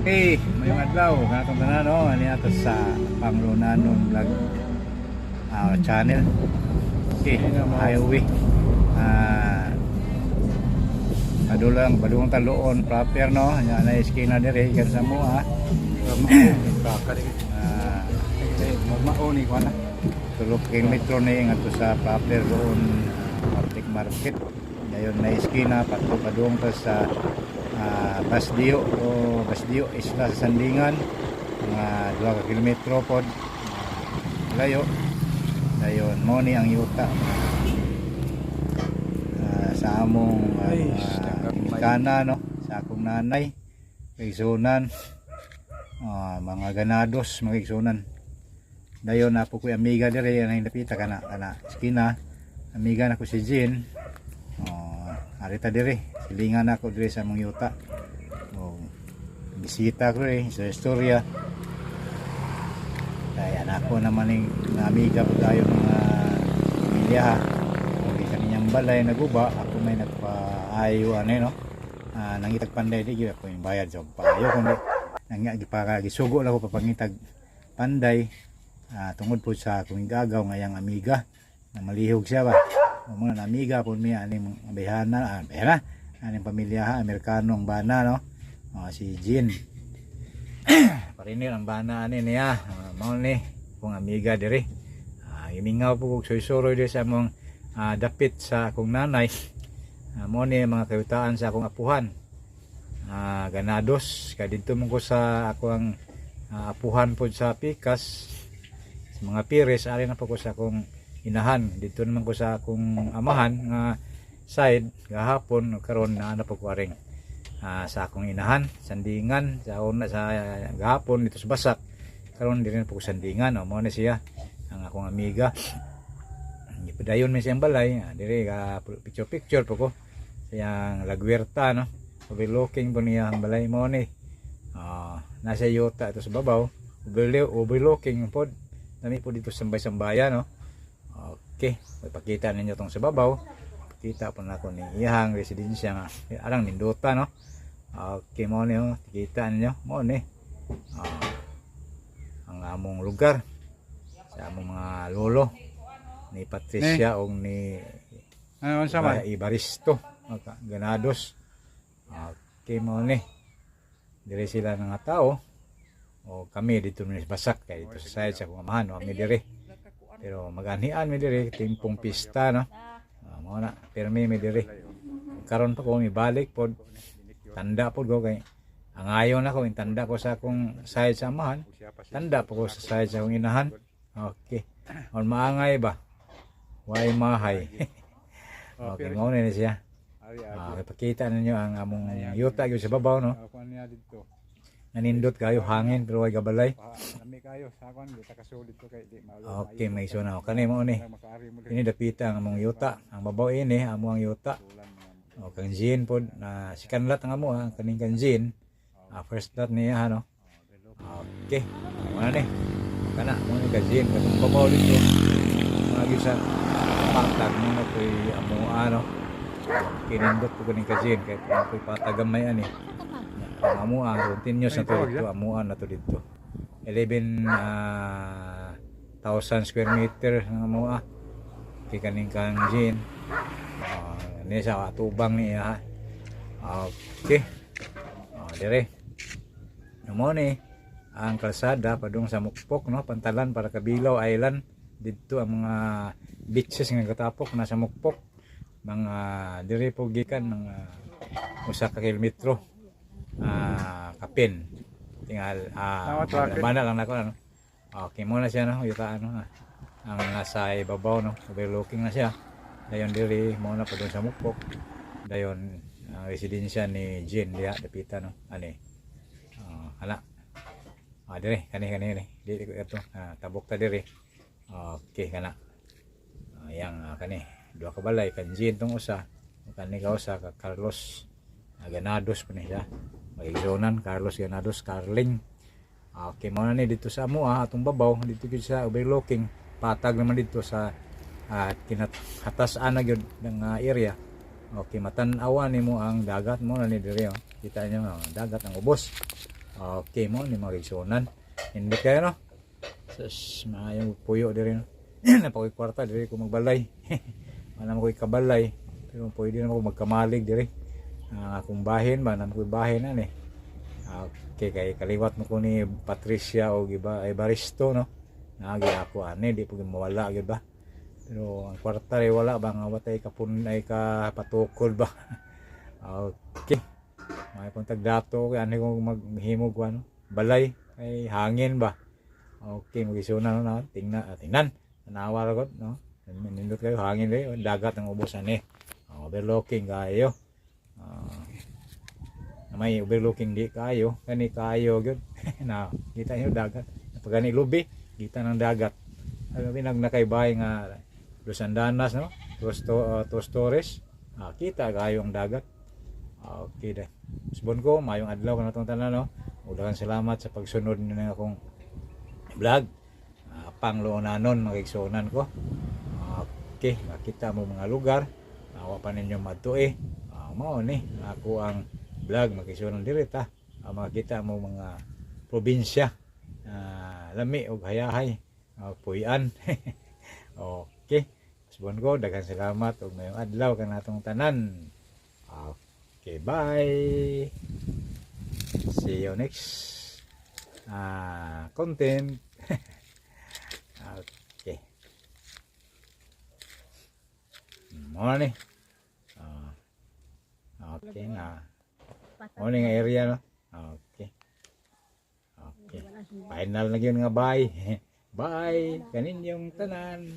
Okay, maayong adlaw kanatong tanan, no, ani ato sa Panglunanon Vlog channel. Okay, highway. Padulang padung taluon proper, no. Nya na eskina dire kan sa mo ah. Magmao ni kuan na. 3 kilometro ni ngadto sa proper doon, public market. Dayon na eskina pato padung ta sa Basdio o Basdio Isla sa Sandingan, mga 2 ka kilometro pod layo. Dayon mo ni ang yuta sa among Ay, mga ginikanan, no, sa akong nanay kaigsunan, mga ganados, mga igsunan. Dayon na po ko'y amiga dire ang napita kana kana eskina, amiga na ko si Jean. Oh, arita dire silingan ako dire sa among yuta. Oh, bisita ko rin sa istorya kaya nako naman yung amiga po tayo mga pamilya ha. Okay, kaniyang balay naguba, ako may nagpaayo ano no, nangitag panday di gyud ako yung bayad sa paayo kundi nang gipaka gisugo lang ko papangitag panday, tungod po sa akong gagaw ngayang amiga na malihog siya ba. O mga amiga po mi aning bayhana, bayhana aning pamilya ha, Amerikano ang bana, no. Oh, si Jean Parinil ang bana ani niya. Mao ni kung amiga diri. Imingaw po kog suy-suroy diri sa among dapit sa akong nanay. Mao ni ang mga kayutaan sa akong apuhan. Ganados kay didto man ko sa ako ang apuhan pod sa pikas sa mga Pires, ari na po ko sa akong inahan. Dito naman ko sa akong amahan nga side gahapon. Karon naa na po ko aring sa akong inahan Sandingan. Sa una sa gahapon dito sa Basak, karon diri na po ko Sandingan. O mo na siya ang akong amiga. Ipadayon mi siyang balay, diri ka picture picture po ko siyang Lagwerta, no. Overlooking po niya ang balay mo ni. Nasa yuta ito sa babaw, overlooking pod nami po dito sa sambay-sambayan, no. Okay, ipakita ninyo tong sa babaw. Kita po na ako ni iyahang residensya nga arang nindota, no. Okay, mo ni oh, kita ninyo mo ni ang among lugar sa among mga lolo ni Patricia o ni Ano unsa man? Ibaristo Ganados. Okay, mo ni dire sila nga tao o kami dito ni Basak kay dito sa side sa akong amahan o kami dire, pero maganian mi dire timpong pista, no. Mao na pirmi mi dire. Karon pa ko mi balik pod, tanda pod ko kay ang ayon nako yung tanda ko sa akong side sa amahan, tanda po ko sa side sa akong inahan. Okay, on maangay ba way mahay. Okay, mao na ni siya. Ari Ipakita ninyo ang among yuta gyud sa babaw, no. Kuan niya didto. Nanindot kayo hangin pero way gabalay. Pa nami kayo sa kuan di ta kasulid ko kay di malo. Okay, may isuna ko kani mo ni. Makaari mo diri. Ini dapita ang among yuta. Ang babaw ini amo ang yuta. O kang Jean pod na si kanlat ang amo ha, kaning kang Jean. First lot niya, no. Okay. Mo na ni. Kana mo ni kang Jean katong babaw dito. Mga gyud sa patag mo na koy amo ano. Kinindot ko kaning kang Jean kay koy patag gamay ani. Ang amo continuous na to dito, amuan na to dito. 11 thousand square meter ang amoa. Kay kaning kang Jean. Ni sa atubang niya ha. Okay. Oh, dire. Mo ni ang kalsada padung sa Mukpok, no, Pantalan para Kabilaw Island. Didto ang mga beaches nga katapok nasa Mukpok. Mga dire po gikan mga 1 ka kilometro kapin tingal Tama, traffic. bana lang nako ano. Okay mo na siya, no, yuta ano. Ang nasa ibabaw, no, overlooking na siya. Dayon diri mo na padung sa Mukpok. Dayon ang residensya ni Jean diha dapita, no, ani. Ana dire kani kani kani di ko ito, tabok ta dire. Okay kana. Yang kani duha ka balay kan Jean tong usa, kani ka usa ka Carlos, Ganados pa ni siya. Magigsonan Carlos Ganados Carling. Okay mo na ni dito sa amo atong babaw dito gyud sa overlooking, patag naman dito sa kinatasan na gyud ng area. Okay, matan-awa nimo ang dagat mo na ni dire oh. Kita niyo oh, dagat ang ubos. Okay mo ni mga igsuonan. Hindi kayo, no? Sus, maayong puyo diri, no. Napakoy kwarta diri ko magbalay. Wala man ko'y kabalay. Pero pwede naman ko magkamalig diri. Ang akong bahin ba, naman ko'y bahin ani. Okay, kay kaliwat mo ko ni Patricia o iba Evaristo, no. Naagi ako ani, di po mawala gyud ba. Pero ang kwarta rin wala ba nga watay kapun ay kapatukol ba. Okay. May pong tagdato kay ani ko maghimog ano, balay kay hangin ba. Okay, magisuna no na tingnan, tingnan. Tanawa ra gud, no. Nindot kayo hangin rin, dagat ang ubusan eh. Overlooking kayo. May overlooking di kayo, kani kayo gyud. Na kita niyo dagat. Pag gani lubi, kita ng dagat. Ano pinag nakaybay nga Los Andanas, no? Dos Torres. Kita kayo ang dagat. Okay da. Subon ko, mayong adlaw kanatong tanan, no. Udahan salamat sa pagsunod ninyo akong vlog. Pangluonanon mga igsuonan ko. Okay, makita mo mga lugar. Awa pa ninyo madto eh. Mao ni ako ang vlog, mga igsuonan, diri ta. Makita mo mga probinsya. Lami og hayahay. Puy-an. Okay. Subon ko, daghan salamat ug mayong adlaw kanatong tanan. Okay, bye. See you next content. Okay. Mo ni. Okay na. Mo ni nga area, no. Okay. Okay. Final na gyud nga bye. Bye kaninyong tanan.